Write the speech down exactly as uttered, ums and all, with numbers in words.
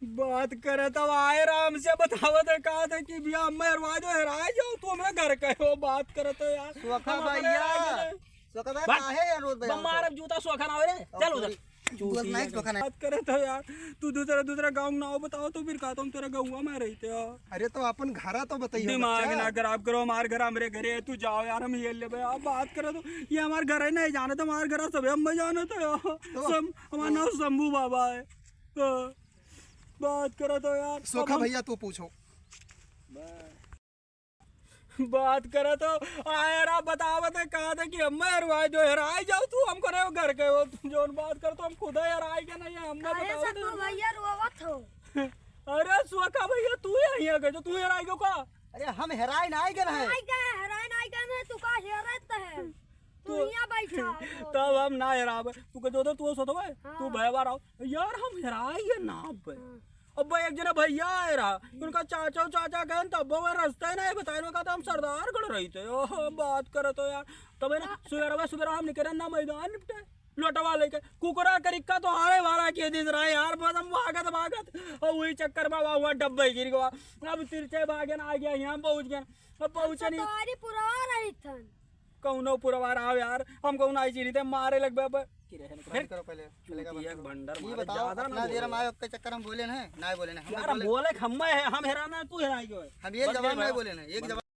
बात करत हो, आए राम से बतावत है, कहा था कि भैया, हम हेरवा जो हेराए जाओ, तू हमरे घर के हो, बात करत हो यार। सोखा हम अपने भैया, हेराए गए। सोखा भैया, बात काहे यार रोज बजाओ बम मारब जूता, सोखा ना हो रे, चल उधर। चूतिया नहीं, सोखा नहीं। बात करत हो यार, तू दूसरा, दूसरा गाँव नाव बताओ, तो फिर कहा तुम तेरे गौवा में रहते हो। अरे तो अपन घरा तो बताइए दिमाग बच्चा। ना खराब करो, हमार घर हमरे घरे है, तू जाओ यार, हम ये लेबे। आप बात करत हो, ये हमार घर है नहीं जाने तो, हमार घर सब हम जाने तो यार। तो सब हमार नाम शंभू बाबा है। तो बात करत हो यार, सोखा अब हम भैया, तू पूछो। बात करत हो, आए रा बतावत है, कहा था कि हम हेरवा जो हेराए जाओ, तू हमको रहे हो घर के हो, तू जौन बात करत हो, हम खुद हेराए के नहीं है, हम ना काहे बतावत सत्तू है। भैया रोवत हो? अरे सोखा भैया, तू ही आई है जो तू हेराए गयो का? अरे हम हेराए ना आए गए हैं। आई गए, हेराए ना आई गए, मैं तू का हेरत है। तू तू यहाँ बैठा है। तब हम ना हेराब, तू के जो तो तू सोत भाई, हाँ। तू भय बार आओ, यार हम हेराए ये ना अब। हाँ। अब एक जना भैया आए रहा, उनका चाचा, चाचा कहन, तब वो रास्ता ही नहीं बताए, उनका तो हम सरदारगढ़ रहते, ओह, बात करत हो यार। तब है ना, सुबेरवा, सुबेरवा हम निकले ना मैदान निपटे, लोटवा लेके, कुकुरा करिक्का तो हारे वाला के दिन रहा यार, बस हम भागत, भागत, और वही चक्कर में वहाँ, वहाँ डब्बे गिर गवा। अब तिरछे भागे ना, आ गया, यहाँ पहुँच गया, अब पहुँचे नहीं। सतवारी पुरवा रही थन। कौनो पुरवा रहा यार, हम कौन आई चीनी थे, मारे लग बे अब। की रहे ना, बंद करो पहले, पहले का बंद चूतिया करो। बंडर ये मारे बताओ, ज्यादा ना अपना देर बोलो। हम आए, आपके चक्कर हम बोले ना, ना बोले ना, हम यार, हम बोले। बोले, हम, हम हेराना, तू हेराई क्यों है? हम एक बस जबान ये नहीं भाई। बोले ना, एक बस जबान।